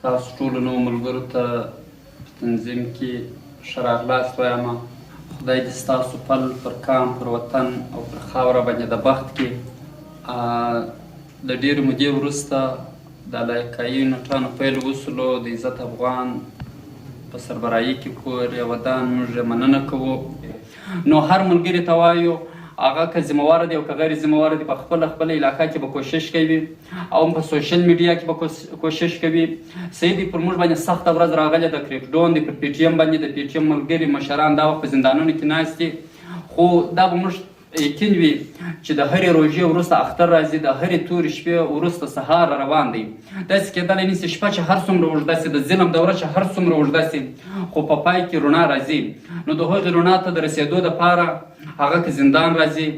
تاسو ټولو نوو ملګرو ته په تنظیم کې ښه راغلاست وایم. خدای دې ستاسو پل پر کام، پر وطن او پر خاوره باندې د بخت کې. د ډېرې مودې وروسته د علاقایي نوټانو پیل وسولو. د عزت افغان په سربراهي کې کور یې ودان، موږ یې مننه کوو. نو هر ملګري ته وایو، هغه که ذمه وار دی او که غیر ذمه وار دی، په خپله خپله علاقه کې به کوشش کوي او هم په سوشل میډیا کې به کوشش کوي. صحیح دی، پر موږ باندې سخته ورځ راغلې ده، کریک ډون دی پر پي ټي ایم باندې. د پي ټي ایم ملګري مشران دا وخت په زندانونو کې ناست دي، خو دا به موږ یقین وي چې د هرې روژې وروسته اختر راځي، د هرې تورې شپې وروسته سهار روان دی. داسې کېدلی نه شي، شپه چې هر څومره اوږده شي، د ظلم دوره چې هر څومره اوږده شي، خو په پای کې رڼا راځي. نو د هغې رڼا ته د رسېدو دپاره هغه که زندان راځي،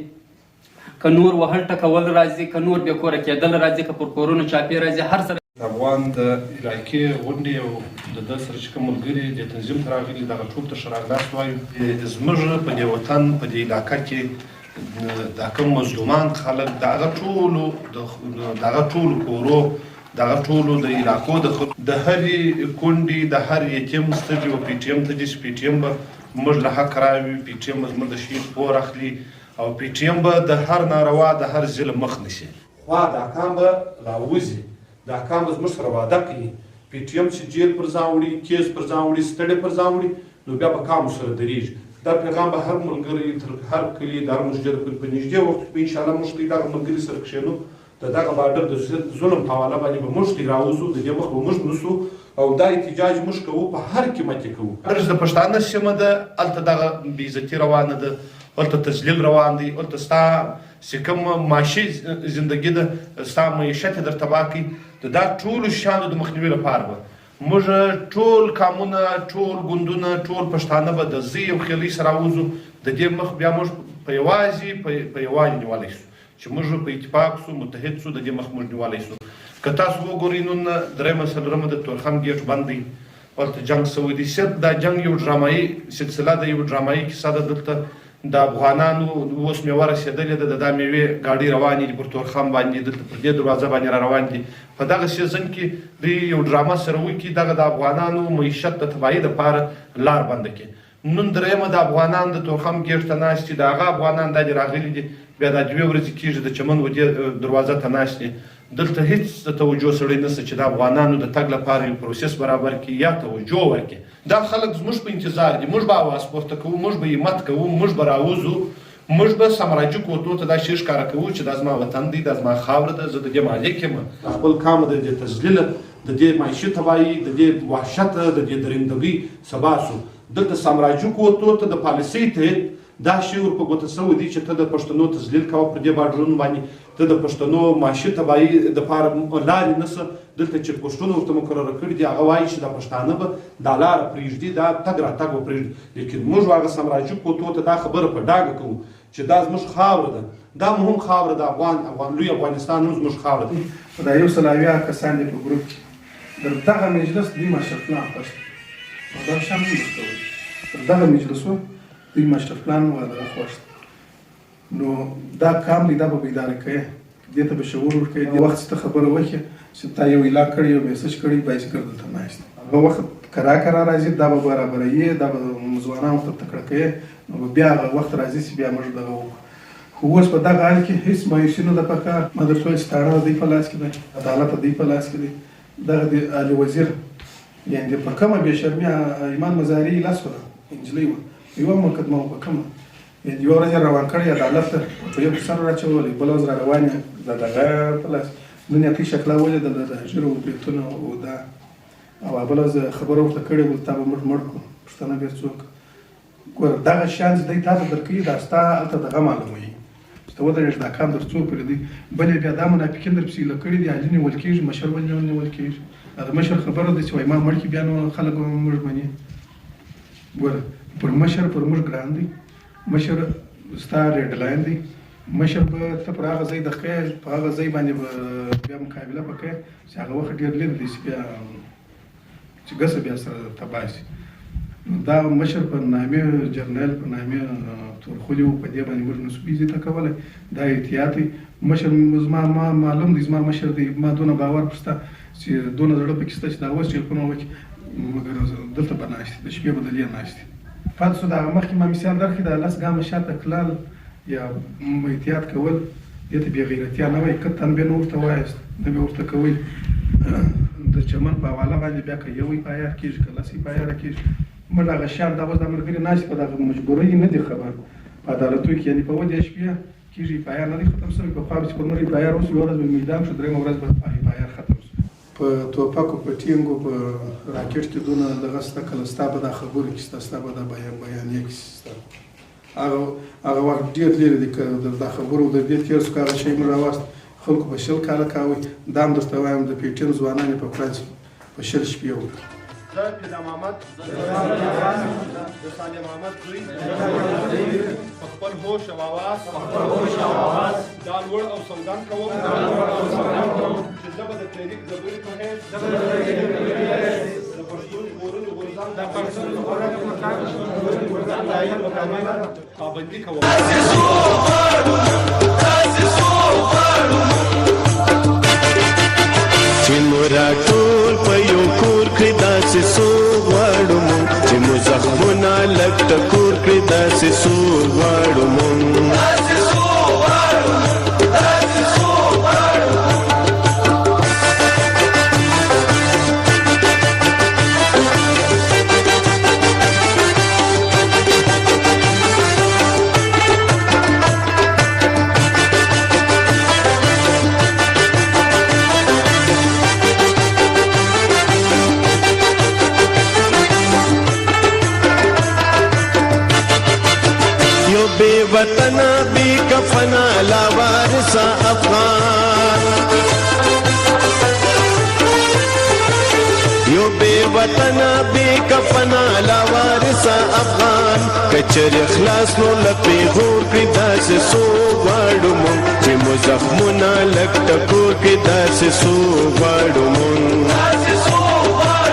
که نور وهل ټکول راځي، که نور بې کوره کېدل راځي، که پر کورونو چاپې راځي، هر څه. افغان د علاقې غونډې او د ده سره چې کوم ملګري د تنظیم ته راغلي، دغه ټول ته ښه راغلاست وایو. زموږ په دې وطن، په دې علاقه کې دا کوم مظلومان خلک، د هغه ټولو، د هغه ټولو کورو، د هغه ټولو د علاقو د خلکو، د هرې کونډې، د هر یتیم سترګې به پي ټي ایم ته دي چې پي ټي ایم به موږ له حق راوي، پي ټي ایم به زموږ د شهید پور اخلي او پي ټي ایم به د هر ناروا، د هر ظلم مخ نیسي. خوا دا کام به راوځي، دا کام به زموږ سره وعده کوي. پي ټي ایم چې جیل پر ځان وړي، کیس پر ځان وړي، ستړې پر ځان وړي، نو بیا به کام سره درېږي. دا پیغام به هر ملګری تر هر کلي، د هر مسجد پورې په نږدې وخت کې به انشاءالله موږ ته دغه ملګري سره کښېنو، د دغه بارډر د ظلم په حواله باندې به موږ ته راوځو، د دې مخ به موږ نیسو او دا احتجاج موږ کوو، په هر قیمت یې کوو. د پښتانه سیمه ده، هلته دغه بې عزتي روانه ده، هلته تذلیل روان دی، هلته ستا چې کوم معاشي زندګي ده، ستا معیشت یې در تباه کوي. د دا ټولو شیانو د مخنیوي لپاره به موږ ټول کامونه، ټول ګوندونه، ټول پښتانه به د زوی او خیلۍ سره راوځو. د دې مخ بیا موږ په یوازې په یووالي نیولی شو، چې موږ په اتفاق شو، متحد شو، د دې مخ موږ نیولی شو. که تاسو وګورئ، نن درېیمه څلورمه د تورخم ګیټ بند دی، هلته جنګ شوی دی. صرف دا جنګ یو ډرامایي سلسله ده، یو ډرامایي کیسه ده. دلته د افغانانو اوس میوه رسېدلې ده، د دا میوې ګاډۍ روانې دي پر تورخم باندې، دلته پر دې دروازه باندې را روان دي. په دغه سیزن کې دوی یو ډرامه سره وکړي، دغه د افغانانو معیشت د تباهي دپاره لار بنده کړي. نن درېیمه د افغانان د تورخم ګېټ ته ناست دي، د هغه افغانان دا دي راغلي دي، بیا دا دوې ورځې کېږي د چمن و دې دروازه ته ناست دي. دلته هیڅ د توجه سړی نشته چې د افغانانو د تګ لپاره یو پروسس برابر کړي یا توجه ورکړي. دا خلک زموږ په انتظار دي، موږ به اواز پورته کوو، موږ به همت کوو، موږ به راوځو، موږ به سامراجي قوتو ته دا شی ښکاره کوو چې دا زما وطن دی، دا زما خاوره ده، زه د دې مالک یم. د خپل قام د دې تذلیل، د دې معیشي تباهي، د دې وحشت، د دې درندګۍ سبا شو. دلته سامراجي قوتو ته د پالیسۍ تحت دا شی ور په ګوته شوی دی چې ته د پښتنو تذلیل کوه پر دې بارډرونو باندې، ته د پښتنو معاشي تباهي دپاره لارې نسه. دلته چې پوسټونه ورته مقرره کړي دي، هغه وایي چې دا پښتانه به دا لاره پرېږدي، دا تګ راتګ به پرېږدي. لیکن موږ هغه سامراجي قوتو ته دا خبره په ډاګه کوو چې دا زموږ خاوره ده، دا مو هم خاوره ده، افغان افغان لوی افغانستان هم زموږ خاوره ده. دا 170 کسان دي په ګروپ کې، در دغه مجلس دوی ماشتر پلان خوښ دی او دا شان هم ورته وایي، در دغه مجلسو دوی ماشتر پلان و دغه خوښ دی. نو دا کام دی، دا به بیداره کوي، دې ته به شعور ورکوي. دې وخت چې ته خبره وکړې چې تا یو اعلان کړی، یو میسج کړی، بایسکل دلته ناست دی، هغه وخت کرا کرا راځي، دا به برابروي، دا به ځوانان ورته تکړه کوي. نو به بیا هغه وخت راځي چې بیا موږ دغه وکړو. خو اوس په دغه حال کې هیڅ مایوسي نه ده پکار. ما درته وویل چې تاڼه د دوی په لاس کې دی، عدالت د دوی په لاس کې دی. دغه د علي وزیر یعنې په کومه بې شرمي ایمان مزاري ایله سوله، نجلۍ وه، یوه مقدمه وه په کومه، یعنې یوه ورځ یې روان کړی عدالت ته، په یو سر راچولی، بله ورځ را روان یې د دغه په لاس. نن یې تی شکله ولیدله، د ږیرو برېتونه او دا، او بله ورځ خبره ورته کړې وه، تا به موږ مړ کړو، پښتانه بیا څوک؟ ګوره دغه شیان چې دی تا ته درکوي، دا ستا هلته دغه معلوموي چې ته ودرېږې، دا کام در څو پورې دی. بل یې بیا دا منافقین در پسې ایله کړي دي، علي نیول کېږي، مشر ولې نیول کېږي؟ دا د مشر خبره ده چې وایي ما مړ کړي، بیا نو خلک به موږ مني. ګوره پر مشر پر موږ ګران دی، مشر ستا ریډ لاین دی، مشر به ته پر هغه ځای دخکې، په هغه ځای باندې به بیا مقابله به کوې چې هغه وخت ډېر لرې دی چې بیا چې ګسه بیا سره تباه شي. نو دا مشر په نامې جرنیل په نامې تورخولي و، په دې باندې موږ نه شو بې عزته کولی. دا احتیاط دی. مشر زما ما معلوم دی، زما مشر دی، ما دونه باور پر شته چې دونه زړه پکې شته چې دا اوس ټلیفون وکړي، مګر دلته به ناست دي، د شپې به دلې ناست دي. پاتې شو د هغه مخکې ما مثال درکړي، دا 10 ګامه شاته کلال یا احتیاط کول دې ته بې غیرتیا نه وایي، که تنبیه نه ورته وایاست، نه به ورته کوئ. د چمن په حواله باندې بیا که یو اف آی آر کېږي، که 10 اف آی آر کېږي، موږ هغه شیان دا اوس دا ملګري ناست په دغه مجبورۍ نه دي خبر په عدالتو کې، یعنې په 37 شپې کېږي اف آی آر نه دی ختم شوی. پخوا به چې پر موږ اف آی آر وشو، یوه ورځ به میدان شو، درېیمه ورځ به اف آی آر ختم شو. په توپکو، په ټینګو، په راکټ کې دونه دغه شته، کله ستا به دا خبرو کې شته، ستا به دا بیانیه کې شته. هغه وخت ډېر لرې دی، که دا خبرو د دې تېر شو، که هغه شی موږ راوست، خلکو په 20 کاله کاوه. دا هم درته وایم، د پي ټي ایم ځوانان یې په کړه چې په 20 شپې وکړه. زه فدا محمد د صالح محمد زوی په خپل هوښ او آواز دا لوړ او سوګند کوم چې زه به د تحریک د غړي په حیث د پښتون ژغورنې غورځنګ د آیین مطابق پابندي کوم. چې مو راټول په یو کور کړي داسې څو غواړو مونږ، چې مو زخمونه لږ ټکور کړي داسې څو غواړو مونږ. بے وطنا بے کفنا لا وارثا افغان، یو بے وطنا بے کفنا لا وارثا افغان، کچر اخلاص نو لپی غور کړي داسې څو غواړو مونږ، چې مو زخمونه لږ ټکور کړي داسې څو غواړو مونږ.